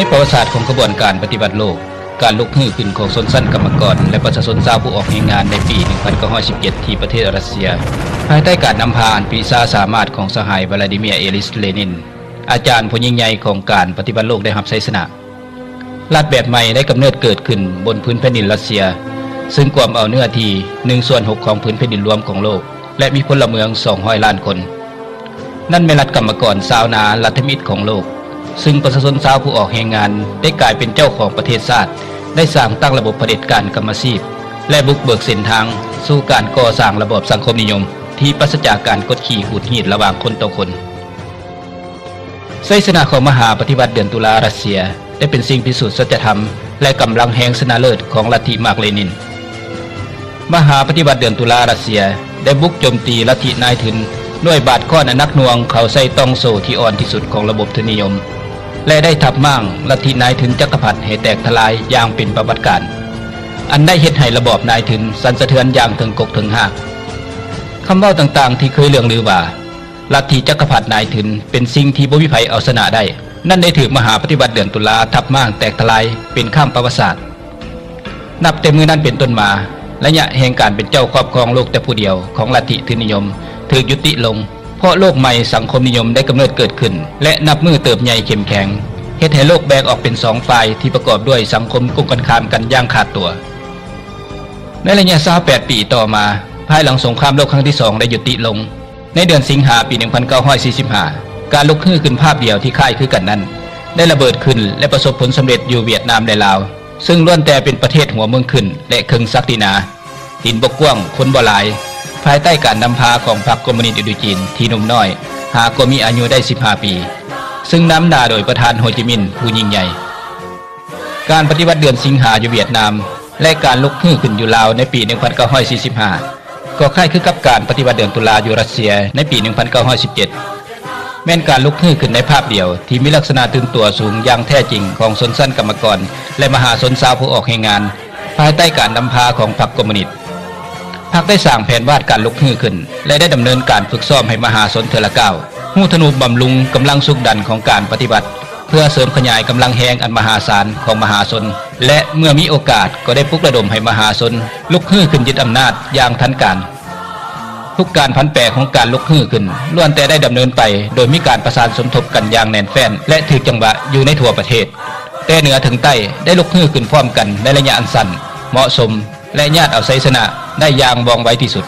ໃນປະຫວັດສາດຂອງຂະບວນການປະຕິວັດໂລກ, ການລຸກຮືຂຶ້ນຂອງຊົນຊັ້ນກຳມະກອນ ແລະ ປະຊາຊົນຊາວຜູ້ອອກແຮງງານໃນປີໜຶ່ງພັນເກົ້າຮ້ອຍສິບເຈັດ ທີ່ປະເທດຣັດເຊຍ, ພາຍໃຕ້ການນຳພາອັນປີຊາສາມາດຂອງສະຫາຍ ວລາດີເມຍ ເອລິຊ ເລນິນ, ອາຈານຜູ້ຍິ່ງໃຫຍ່ຂອງການປະຕິວັດໂລກໄດ້ຮັບໄຊຊະນະ. ລັດແບບໃໝ່ໄດ້ກຳເນີດເກີດຂຶ້ນບົນພື້ນແຜ່ນດິນຣັດເຊຍ, ຊຶ່ງກວມເອົາເນື້ອທີ່ໜຶ່ງສ່ວນຫົກຂອງພື້ນແຜ່ນດິນລວມຂອງໂລກ ແລະ ມີພົນລະເມືອງສອງຮ້ອຍລ້ານຄົນ. ນັ້ນແມ່ນລັດກຳມະກອນຊາວນາລັດຖະມິດຂອງໂລກ, ຊຶ່ງປະຊາຊົນຊາວຜູ້ອອກແຮງງານໄດ້ກາຍເປັນເຈົ້າຂອງປະເທດຊາດ, ໄດ້ສ້າງຕັ້ງລະບົບຜະເດັດການກຳມະຊີບ ແລະ ບຸກເບີກເສັ້ນທາງສູ່ການກໍ່ສ້າງລະບອບສັງຄົມນິຍົມທີ່ປາສະຈາກການກົດຂີ່ຂູດຮີດລະຫວ່າງຄົນຕໍ່ຄົນ. ໄຊຊະນະຂອງມະຫາປະຕິວັດເດືອນຕຸລາຣັດເຊຍ ໄດ້ເປັນສິ່ງພິສູດສັດຈະທຳ ແລະ ກຳລັງແຮງຊະນະເລີດຂອງລັດທິມາກເລນິນ. ມະຫາປະຕິວັດເດືອນຕຸລາຣັດເຊຍ ໄດ້ບຸກໂຈມຕີລັດທິນາຍທຶນດ້ວຍບາດຄ້ອນອັນໜັກໜ່ວງເຂົ້າໃສ່ຕ່ອງໂສ້ທີ່ອ່ອນທີ່ສຸດຂອງລະບົບທຶນນິຍົມ ແລະ ໄດ້ທັບມ້າງລັດທິນາຍທຶນຈັກກະພັດໃຫ້ແຕກທະລາຍຢ່າງເປັນປະຫວັດການ, ອັນໄດ້ເຮັດໃຫ້ລະບອບນາຍທຶນສັ່ນສະເທືອນຢ່າງເຖິງກົກເຖິງຮາກ. ຄຳເວົ້າຕ່າງໆທີ່ເຄີຍເລື່ອງລືວ່າ ລັດທິຈັກກະພັດນາຍທຶນເປັນສິ່ງທີ່ບໍ່ມີໃຜເອົາຊະນະໄດ້ ນັ້ນໄດ້ຖືກມະຫາປະຕິວັດເດືອນຕຸລາທັບມ້າງແຕກທະລາຍເປັນຂ້າມປະຫວັດສາດ. ນັບແຕ່ມື້ນັ້ນເປັນຕົ້ນມາ, ໄລຍະແຫ່ງການເປັນເຈົ້າຄອບຄອງໂລກແຕ່ຜູ້ດຽວຂອງລັດທິທຶນນິຍົມຖືກຍຸຕິລົງ, ເພາະໂລກໃໝ່ສັງຄົມນິຍົມໄດ້ກຳເນີດເກີດຂຶ້ນ ແລະ ນັບມື້ເຕີບໃຫຍ່ເຂັ້ມແຂງ, ເຮັດໃຫ້ໂລກແບ່ງອອກເປັນສອງຝ່າຍທີ່ປະກອບດ້ວຍສັງຄົມກົງກັນຂ້າມກັນຢ່າງຂາດຕົວ. ໃນໄລຍະຊາວແປດປີຕໍ່ມາ, ພາຍຫຼັງສົງຄາມໂລກຄັ້ງທີສອງໄດ້ຍຸຕິລົງ, ໃນເດືອນສິງຫາປີໜຶ່ງພັນເກົ້າຮ້ອຍສີ່ສິບຫ້າ ການລຸກຮືຂຶ້ນພາບດຽວທີ່ຄ້າຍຄືກັນນັ້ນ ໄດ້ລະເບີດຂຶ້ນ ແລະ ປະສົບຜົນສຳເລັດຢູ່ຫວຽດນາມ ແລະ ລາວ, ຊຶ່ງລ້ວນແຕ່ເປັນປະເທດຫົວເມືອງຂຶ້ນ ແລະ ເຄິ່ງສັກດິນາ, ດິນບໍ່ກວ້າງ, ຄົນບໍ່ຫຼາຍ, ພາຍໃຕ້ການນຳພາຂອງພັກຄອມມູນິດອິນໂດຈີນທີ່ໜຸ່ມນ້ອຍ, ຫາກໍມີອາຍຸໄດ້ສິບຫ້າປີ, ຊຶ່ງນຳໜ້າໂດຍປະທານໂຮຈິມິນຜູ້ຍິ່ງໃຫຍ່. ການປະຕິວັດເດືອນສິງຫາຢູ່ຫວຽດນາມ ແລະ ການລຸກຮືຂຶ້ນຢູ່ລາວໃນປີໜຶ່ງພັນເກົ້າຮ້ອຍສີ່ສິບຫ້າ ກໍຄ້າຍຄືກັບການປະຕິວັດເດືອນຕຸລາຢູ່ຣັດເຊຍໃນປີໜຶ່ງພັນເກົ້າຮ້ອຍສິບເຈັດ ແມ່ນການລຸກຮືຂຶ້ນໃນພາບດຽວທີ່ມີລັກສະນະຕື່ນຕົວສູງຢ່າງແທ້ຈິງຂອງຊົນຊັ້ນກຳມະກອນ ແລະ ມະຫາຊົນຊາວຜູ້ອອກແຮງງານ ພາຍໃຕ້ການນຳພາຂອງພັກຄອມມູນິດ. ພັກໄດ້ສ້າງແຜນວາດການລຸກຮືຂຶ້ນ ແລະ ໄດ້ດຳເນີນການຝຶກຊ້ອມໃຫ້ມະຫາຊົນເທື່ອລະກ້າວ, ຮູ້ທະນຸບຳລຸງກຳລັງຊຸກດັນຂອງການປະຕິວັດ ເພື່ອເສີມຂະຫຍາຍກຳລັງແຮງອັນມະຫາສານຂອງມະຫາຊົນ ແລະ ເມື່ອມີໂອກາດກໍໄດ້ປຸກລະດົມໃຫ້ມະຫາຊົນລຸກຮືຂຶ້ນຍຶດອຳນາດຢ່າງທັນການ. ທຸກການຜັນແປຂອງການລຸກຮືຂຶ້ນລ້ວນແຕ່ໄດ້ດຳເນີນໄປໂດຍມີການປະສານສົມທົບກັນຢ່າງແໜ້ນແຟ້ນ ແລະ ຖືກຈັງຫວະຢູ່ໃນທົ່ວປະເທດ, ແຕ່ເໜືອເຖິງໃຕ້ໄດ້ລຸກຮືຂຶ້ນພ້ອມກັນໃນໄລຍະອັນສັ້ນ, ເໝາະສົມ ແລະ ຍາດເອົາໄຊຊະນະໄດ້ຢ່າງວ່ອງໄວທີ່ສຸດ.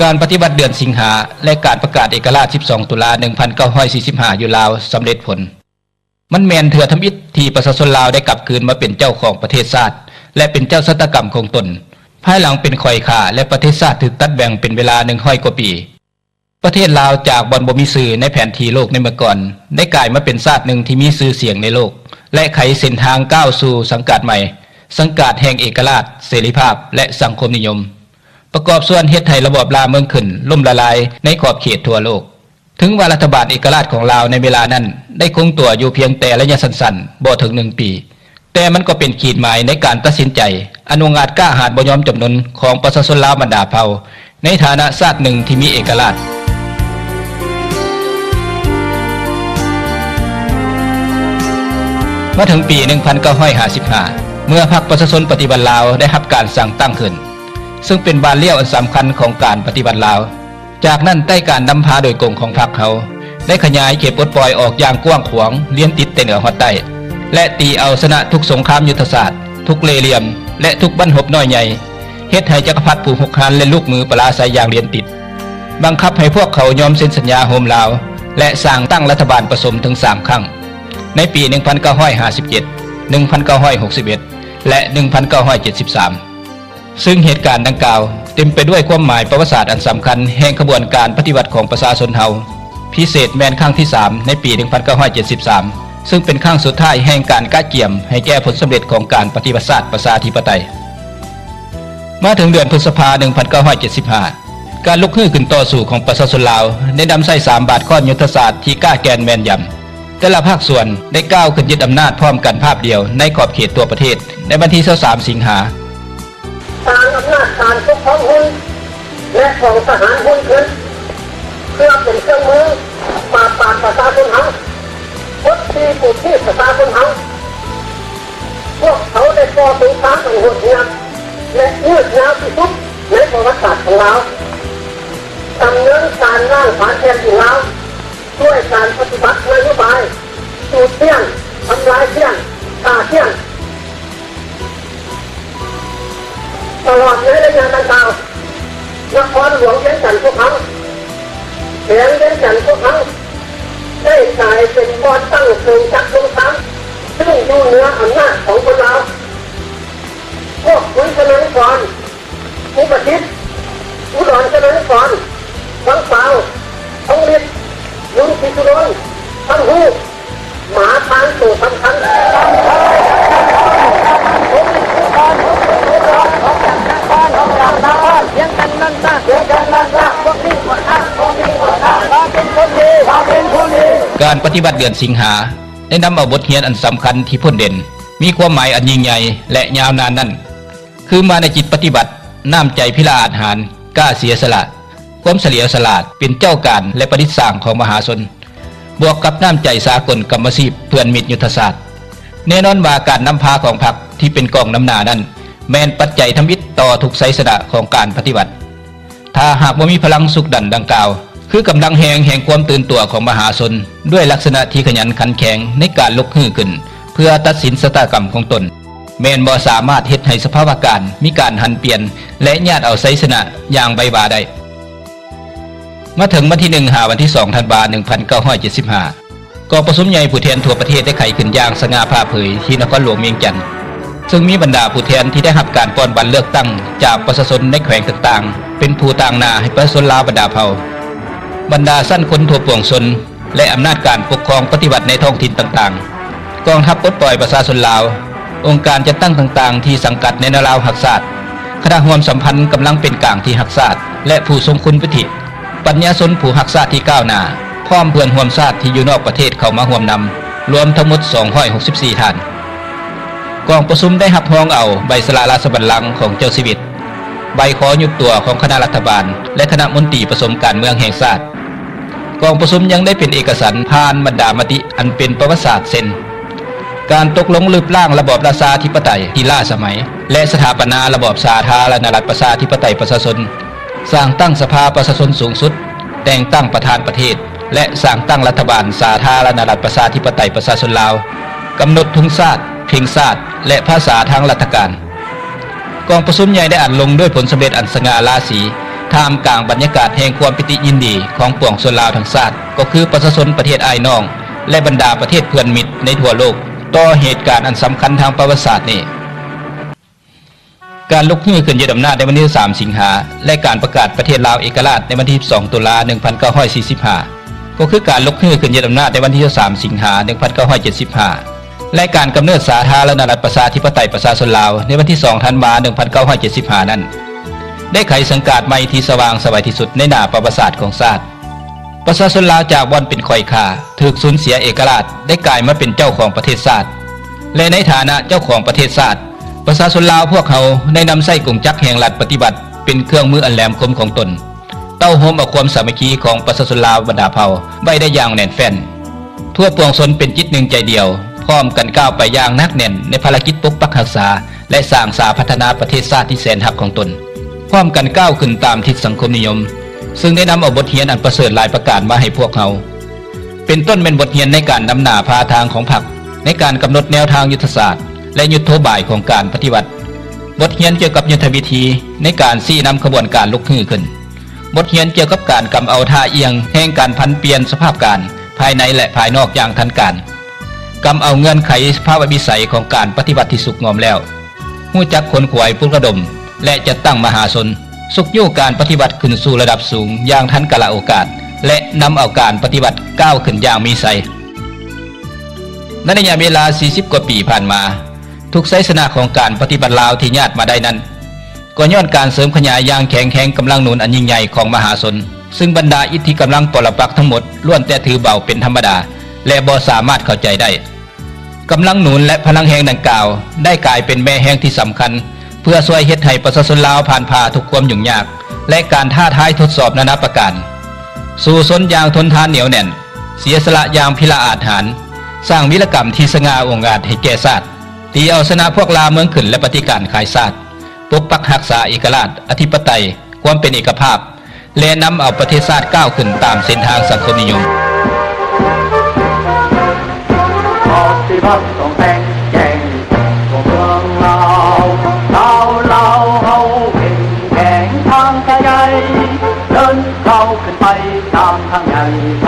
ການປະຕິວັດເດືອນສິງຫາ ແລະ ການປະກາດເອກະລາດສິບສອງຕຸລາໜຶ່ງພັນເກົ້າຮ້ອຍສີ່ສິບຫ້າຢູ່ລາວສຳເລັດຜົນ. ມັນແມ່ນເທື່ອທຳອິດທີ່ປະຊາຊົນລາວໄດ້ກັບຄືນມາເປັນເຈົ້າຂອງປະເທດຊາດ ແລະ ເປັນເຈົ້າຊະຕາກຳຂອງຕົນ, ພາຍຫຼັງເປັນຂ້ອຍຂ້າ ແລະ ປະເທດຊາດຖືກຕັດແບ່ງເປັນເວລາໜຶ່ງຮ້ອຍກວ່າປີ. ປະເທດລາວຈາກບ່ອນບໍ່ມີຊື່ໃນແຜນທີ່ໂລກໃນເມື່ອກ່ອນ ໄດ້ກາຍມາເປັນຊາດໜຶ່ງທີ່ມີຊື່ສຽງໃນໂລກ ແລະ ໄຂເສັ້ນທາງກ້າວສູ່ສັງກາດໃໝ່, ສັງກາດແຫ່ງເອກະລາດ, ເສລີພາບ ແລະ ສັງຄົມນິຍົມ. ປະກອບສ່ວນເຮັດໃຫ້ລະບອບລ່າເມືອງຂຶ້ນລົ້ມລະລາຍໃນຂອບເຂດທົ່ວໂລກ. ເຖິງວ່າລັດຖະບານເອກະລາດຂອງລາວໃນເວລານັ້ນໄດ້ຄົງຕົວຢູ່ພຽງແຕ່ໄລຍະສັ້ນໆ ບໍ່ເຖິງໜຶ່ງປີ, ແຕ່ມັນກໍເປັນຂີດໝາຍໃນການຕັດສິນໃຈອັນອົງອາດກ້າຫານບໍ່ຍອມຈຳນົນຂອງປະຊາຊົນລາວບັນດາເຜົ່າ ໃນຖານະຊາດໜຶ່ງທີ່ມີເອກະລາດ. ມາເຖິງປີໜຶ່ງພັນເກົ້າຮ້ອຍຫ້າສິບຫ້າ ເມື່ອພັກປະຊາຊົນປະຕິວັດລາວໄດ້ຮັບການສ້າງຕັ້ງຂຶ້ນ, ເຊິ່ງເປັນບາດລ້ຽວອັນສຳຄັນຂອງການປະຕິວັດລາວ. ຈາກນັ້ນໃຕ້ການນຳພາໂດຍກົງຂອງພັກເຮົາ ໄດ້ຂະຫຍາຍເຂດປົດປ່ອຍອອກຢ່າງກວ້າງຂວາງ, ລຽນຕິດແຕ່ເໜືອຮອດໃຕ້ ແລະ ຕີເອົາຊະນະທຸກສົງຄາມຍຸດທະສາດ, ທຸກເລ່ຫຼ່ຽມ ແລະ ທຸກບັ້ນຮົບນ້ອຍໃຫຍ່, ເຮັດໃຫ້ຈັກກະພັດຜູ້ຮຸກຮານ ແລະ ລູກມືປະລາໄຊຢ່າງລຽນຕິດ, ບັງຄັບໃຫ້ພວກເຂົາຍອມເຊັນສັນຍາໂຮມລາວ ແລະ ສ້າງຕັ້ງລັດຖະບານປະສົມເຖິງສາມຄັ້ງ, ໃນປີໜຶ່ງພັນເກົ້າຮ້ອຍຫ້າສິບເຈັດ, ໜຶ່ງພັນເກົ້າຮ້ອຍຫົກສິບເອັດ ແລະ ໜຶ່ງພັນເກົ້າຮ້ອຍເຈັດສິບສາມ. ຊຶ່ງເຫດການດັ່ງກ່າວເຕັມໄປດ້ວຍຄວາມໝາຍປະຫວັດສາດອັນສຳຄັນແຫ່ງຂະບວນການປະຕິວັດຂອງປະຊາຊົນເຮົາ, ພິເສດແມ່ນຄັ້ງທີສາມໃນປີໜຶ່ງພັນເກົ້າຮ້ອຍເຈັດສິບສາມ ຊຶ່ງເປັນຄັ້ງສຸດທ້າຍແຫ່ງການກະກຽມໃຫ້ແກ່ຜົນສຳເລັດຂອງການປະຕິວັດຊາດປະຊາທິປະໄຕ. ມາເຖິງເດືອນພຶດສະພາໜຶ່ງພັນເກົ້າຮ້ອຍເຈັດສິບຫ້າ ການລຸກຮືຂຶ້ນຕໍ່ສູ້ຂອງປະຊາຊົນລາວໄດ້ນຳໃຊ້ສາມບາດຄ້ອນຍຸດທະສາດທີ່ກະແກ່ນແມ່ນຢຳ. ແຕ່ລະພາກສ່ວນໄດ້ກ້າວຂຶ້ນຍຶດອຳນາດພ້ອມກັນພາບດຽວໃນຂອບເຂດທົ່ວປະເທດໃນວັນທີຊາວສາມສິງຫາ. ສ້າງອຳນາດການປົກຄອງຮຸ່ນ ແລະ ກອງທະຫານຮຸ່ນຂຶ້ນ ເພື່ອເປັນເຄື່ອງມືປາບປາມປະຊາຊົນເຮົາ. ຄົນທີ່ບໍ່ຖືກຊະຕາຄົນເຮົາ, ພວກເຂົາໄດ້ກໍ່ສົງຄາມອັນໂຫດຮ້າຍ ແລະ ຍືດຍາວທີ່ສຸດໃນປະຫວັດສາດຂອງລາວ, ດຳເນີນການລ້າງຜານແຜ່ນດິນລາວ ດ້ວຍການປະຕິບັດນະໂຍບາຍ ຈູດຈ້ຽງ, ທຳລາຍຈ້ຽງ, ຂ້າຈ້ຽງ. ຕະຫຼອດໃນໄລຍະດັ່ງກ່າວ, ນະຄອນຫຼວງວຽງຈັນພວກເຮົາ, ແຂວງວຽງຈັນພວກເຮົາ ໄດ້ກາຍເປັນບ່ອນຕັ້ງເຄື່ອງຈັກສົງຄາມ ຊຶ່ງຢູ່ເໜືອອຳນາດຂອງຄົນລາວ. ພວກຄຸນຊະນະນິກອນ, ອຸປະສິດ, ອຸດອນຊະນະນິກອນ, ວັງປາວ, ທອງລິດ, ລຸງສີສຸດົນ, ຄຳຮູ້, ໝາພານໂຕສຳຄັນ. ການປະຕິບັດເດືອນສິງຫາ ໄດ້ນຳເອົາບົດຮຽນອັນສຳຄັນທີ່ພົ້ນເດັ່ນ, ມີຄວາມໝາຍອັນຍິ່ງໃຫຍ່ ແລະ ຍາວນານນັ້ນ ຄືມານະຈິດປະຕິວັດ, ນ້ຳໃຈພິລະອາດຫານ, ກ້າເສຍສະຫຼະ, ຄວາມສະຫຼຽວສະຫຼາດ, ເປັນເຈົ້າການ ແລະ ປະດິດສ້າງຂອງມະຫາຊົນ, ບວກກັບນ້ຳໃຈສາກົນກຳມະຊີບເພື່ອນມິດຍຸດທະສາດ. ແນ່ນອນວ່າການນຳພາຂອງພັກທີ່ເປັນກອງນຳໜ້ານັ້ນ ແມ່ນປັດໄຈທຳອິດຕໍ່ທຸກໄຊຊະນະຂອງການປະຕິວັດ. ຖ້າຫາກບໍ່ມີພະລັງຊຸກດັນດັ່ງກ່າວ, ຄືກຳລັງແຮງແຫ່ງຄວາມຕື່ນຕົວຂອງມະຫາຊົນ ດ້ວຍລັກສະນະທີ່ຂະຫຍັນຂັນແຂງໃນການລຸກຮືຂຶ້ນເພື່ອຕັດສິນຊະຕາກຳຂອງຕົນ, ແມ່ນບໍ່ສາມາດເຮັດໃຫ້ສະພາວະການມີການຫັນປ່ຽນ ແລະ ຍາດເອົາໄຊຊະນະຢ່າງໄວວາໄດ້. ມາເຖິງວັນທີໜຶ່ງ ຫາວັນທີສອງ ທັນວາ ໜຶ່ງພັນເກົ້າຮ້ອຍເຈັດສິບຫ້າ, ກອງປະຊຸມໃຫຍ່ຜູ້ແທນທົ່ວປະເທດໄດ້ໄຂຂຶ້ນຢ່າງສະຫງ່າຜ່າເຜີຍທີ່ນະຄອນຫຼວງວຽງຈັນ, ເຊິ່ງມີບັນດາຜູ້ແທນທີ່ໄດ້ຮັບການປ່ອນບັດເລືອກຕັ້ງຈາກປະຊາຊົນໃນແຂວງຕ່າງໆ ເປັນຜູ້ຕາງໜ້າໃຫ້ປະຊາຊົນລາວບັນດາເຜົ່າ, ບັນດາຊັ້ນຄົນທົ່ວປວງຊົນ ແລະ ອຳນາດການປົກຄອງປະຕິວັດໃນທ້ອງຖິ່ນຕ່າງໆ, ກອງທັບປົດປ່ອຍປະຊາຊົນລາວ, ອົງການຈັດຕັ້ງຕ່າງໆທີ່ສັງກັດແນວລາວຮັກຊາດ, ຄະນະຮ່ວມສຳພັນກຳລັງເປັນກາງທີ່ຮັກຊາດ ແລະ ຜູ້ຊົງຄຸນວຸດທິ, ປັນຍາຊົນຜູ້ຮັກຊາດທີ່ກ້າວໜ້າ, ພ້ອມເພື່ອນຮ່ວມຊາດທີ່ຢູ່ນອກປະເທດເຂົ້າມາຮ່ວມນຳ, ລວມທັງໝົດສອງຮ້ອຍຫົກສິບສີ່ທ່ານ. ກອງປະຊຸມໄດ້ຮັບຮອງເອົາໃບສະຫຼະລາຊະບັນລັງຂອງເຈົ້າຊີວິດ, ໃບຂໍຍຸບຕົວຂອງຄະນະລັດຖະບານ ແລະ ຄະນະມົນຕີປະຊຸມການເມືອງແຫ່ງຊາດ. ກອງປະຊຸມຍັງໄດ້ເປັນເອກະສັນຜ່ານບັນດາມະຕິອັນເປັນປະຫວັດສາດ ເຊັ່ນ: ການຕົກລົງລຶບລ້າງລະບອບລາຊາທິປະໄຕທີ່ລ້າສະໄໝ ແລະ ສະຖາປະນາລະບອບສາທາລະນະລັດປະຊາທິປະໄຕປະຊາຊົນ, ສ້າງຕັ້ງສະພາປະຊາຊົນສູງສຸດ, ແຕ່ງຕັ້ງປະທານປະເທດ ແລະ ສ້າງຕັ້ງລັດຖະບານສາທາລະນະລັດປະຊາທິປະໄຕປະຊາຊົນລາວ, ກຳນົດທຸງຊາດ, ເພງຊາດ ແລະ ພາສາທາງລັດຖະການ. ກອງປະຊຸມໃຫຍ່ໄດ້ອັນລົງດ້ວຍຜົນສຳເລັດອັນສະຫງ່າລາສີ, ທ່າມກາງບັນຍາກາດແຫ່ງຄວາມປີຕິຍິນດີຂອງປວງຊົນລາວທັງຊາດ, ກໍຄືປະຊາຊົນປະເທດອ້າຍນ້ອງ ແລະ ບັນດາປະເທດເພື່ອນມິດໃນທົ່ວໂລກ, ຕໍ່ເຫດການອັນສຳຄັນທາງປະຫວັດສາດນີ້. ການລຸກຮືຂຶ້ນຍຶດອຳນາດໃນວັນທີຊາວສາມ ສິງຫາ ແລະ ການປະກາດປະເທດລາວເອກະລາດໃນວັນທີສິບສອງ ຕຸລາ ໜຶ່ງພັນເກົ້າຮ້ອຍສີ່ສິບຫ້າ ກໍຄືການລຸກຮືຂຶ້ນຍຶດອຳນາດໃນວັນທີຊາວສາມ ສິງຫາ ໜຶ່ງພັນເກົ້າຮ້ອຍເຈັດສິບຫ້າ ແລະ ການກຳເນີດສາທາລະນະລັດປະຊາທິປະໄຕປະຊາຊົນລາວໃນວັນທີສອງ ທັນວາ ໜຶ່ງພັນເກົ້າຮ້ອຍເຈັດສິບຫ້ານັ້ນ ໄດ້ໄຂສັງກາດໃໝ່ທີ່ສະຫວ່າງສະໄຫວທີ່ສຸດໃນໜ້າປະຫວັດສາດຂອງຊາດ. ປະຊາຊົນລາວຈາກບ່ອນເປັນຂ້ອຍຂ້າ ຖືກສູນເສຍເອກະລາດ ໄດ້ກາຍມາເປັນເຈົ້າຂອງປະເທດຊາດ ແລະ ໃນຖານະເຈົ້າຂອງປະເທດຊາດ, ປະຊາຊົນລາວພວກເຮົາໄດ້ນຳໃຊ້ກົງຈັກແຫ່ງລັດປະຕິວັດເປັນເຄື່ອງມືອັນແຫຼມຄົມຂອງຕົນ, ເຕົ້າໂຮມເອົາຄວາມສາມັກຄີຂອງປະຊາຊົນລາວບັນດາເຜົ່າໄວ້ໄດ້ຢ່າງແໜ້ນແຟ້ນ. ທົ່ວປວງຊົນເປັນຈິດໜຶ່ງໃຈດຽວ, ພ້ອມກັນກ້າວໄປຢ່າງໜັກແໜ້ນໃນພາລະກິດປົກປັກຮັກສາ ແລະ ສ້າງສາພັດທະນາປະເທດຊາດທີ່ແສນຮັກຂອງຕົນ, ພ້ອມກັນກ້າວຂຶ້ນຕາມທິດສັງຄົມນິຍົມ, ເຊິ່ງໄດ້ນຳເອົາບົດຮຽນອັນປະເສີດຫຼາຍປະການມາໃຫ້ພວກເຮົາ. ເປັນຕົ້ນແມ່ນບົດຮຽນໃນການນຳໜ້າພາທາງຂອງພັກ, ໃນການກຳນົດແນວທາງຍຸດທະສາດ ແລະ ຍຸດໂທບາຍຂອງການປະຕິວັດ, ບົດຮຽນກ່ຽວກັບຍຸດທະວິທີໃນການຊີ້ນຳຂະບວນການລຸກຮືຂຶ້ນ, ບົດຮຽນກ່ຽວກັບການກຳເອົາທ່າອ່ຽງແຫ່ງການຜັນປ່ຽນສະພາບການພາຍໃນ ແລະ ພາຍນອກຢ່າງທັນການ, ກຳເອົາເງື່ອນໄຂສະພາວະວິໄສຂອງການປະຕິວັດທີ່ສຸກງອມແລ້ວ, ຮູ້ຈັກຂົນຂວາຍປຸກລະດົມ ແລະ ຈັດຕັ້ງມະຫາຊົນ, ຊຸກຍູ້ການປະຕິວັດຂຶ້ນສູ່ລະດັບສູງຢ່າງທັນກາລະໂອກາດ ແລະ ນຳເອົາການປະຕິວັດກ້າວຂຶ້ນຢ່າງມີໄຊ. ໃນໄລຍະເວລາສີ່ສິບກວ່າປີຜ່ານມາ, ທຸກໄຊຊະນະຂອງການປະຕິວັດລາວທີ່ຍາດມາໄດ້ນັ້ນ, ກໍຍ້ອນການເສີມຂະຫຍາຍຢ່າງແຂງແຮງກຳລັງໜູນອັນຍິ່ງໃຫຍ່ຂອງມະຫາຊົນ, ຊຶ່ງບັນດາອິດທິກຳລັງປໍລະປັກທັງໝົດລ້ວນແຕ່ຖືເບົາເປັນທຳມະດາ ແລະ ບໍ່ສາມາດເຂົ້າໃຈໄດ້. ກຳລັງໜູນ ແລະ ພະລັງແຮງດັ່ງກ່າວ ໄດ້ກາຍເປັນແມ່ແຮງທີ່ສຳຄັນ ເພື່ອຊ່ວຍເຮັດໃຫ້ປະຊາຊົນລາວຜ່ານຜ່າທຸກຄວາມຫຍຸ້ງຍາກ ແລະ ການທ້າທາຍທົດສອບນານາປະການ, ສູ້ຊົນຢ່າງທົນທານໜຽວແໜ້ນ, ເສຍສະຫຼະຢ່າງພິລະອາດຫານ, ສ້າງວີລະກຳທີ່ສະຫງ່າອົງອາດໃຫ້ແກ່ຊາດ, ຕີເອົາຊະນະພວກລ່າເມືອງຂຶ້ນ ແລະ ປະຕິການຂາຍຊາດ, ປົກປັກຮັກສາເອກະລາດ, ອະທິປະໄຕ, ຄວາມເປັນເອກະພາບ ແລະ ນຳເອົາປະເທດຊາດກ້າວຂຶ້ນຕາມເສັ້ນທາງສັງຄົມນິຍົມ. ປະຕິວັດຕ້ອງແຂງແກ່ງທົ່ວເມືອງລາວ, ຊາວລາວເຮົາເຂັ້ມແຂງທາງກາຍໃຈ, ເດີນກ້າວຂຶ້ນໄປຕາມທາງໃຫຍ່ໄພ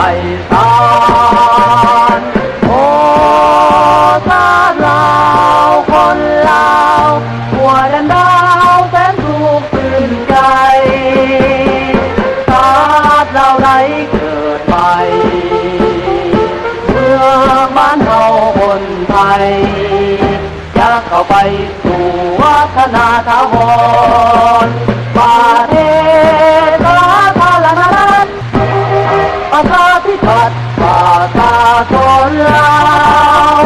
ສານ. ໂອ ຊາດລາວ ຄົນລາວ ທົ່ວແດນດາວແສນສຸກຊື່ນໃຈ, ຊາດລາວໄດ້ເກີດໃໝ່ ເມືອງບ້ານເຮົາຄົນໄທ ຈະເຂົ້າໄປສູ່ວັດທະນາຖາວອນ ປະເທດສາທາລະນະລັດ ປະຊາທິປັດ ປະຊາຊົນລາວ,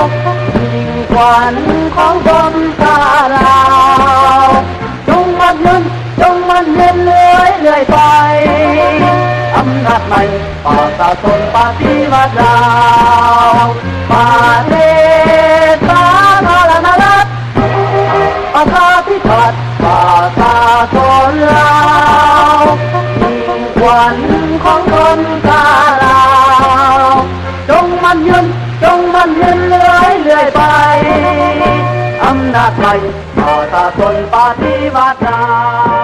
ຍິງຂວັນຂອງຊົນຊາດລາວ, ຈົ່ງໝັ້ນຍືນ ຈົ່ງໝັ້ນຍືນເລື້ອຍໆໄປ, ອຳນາດໃໝ່ ປະຊາຊົນປະຕິວັດລາວ, ປະເທດສາທາລະນະລັດ ປະຊາທິປັດ ປະຊາຊົນລາວ, ຍິງຂວັນຂອງຊົນຊາດລາວ, ຈົ່ງໝັ້ນຍືນ ຈົ່ງໝັ້ນຍືນເລື້ອຍໆໄປ, ອຳນາດໃໝ່ ປະຊາຊົນປະຕິວັດລາວ.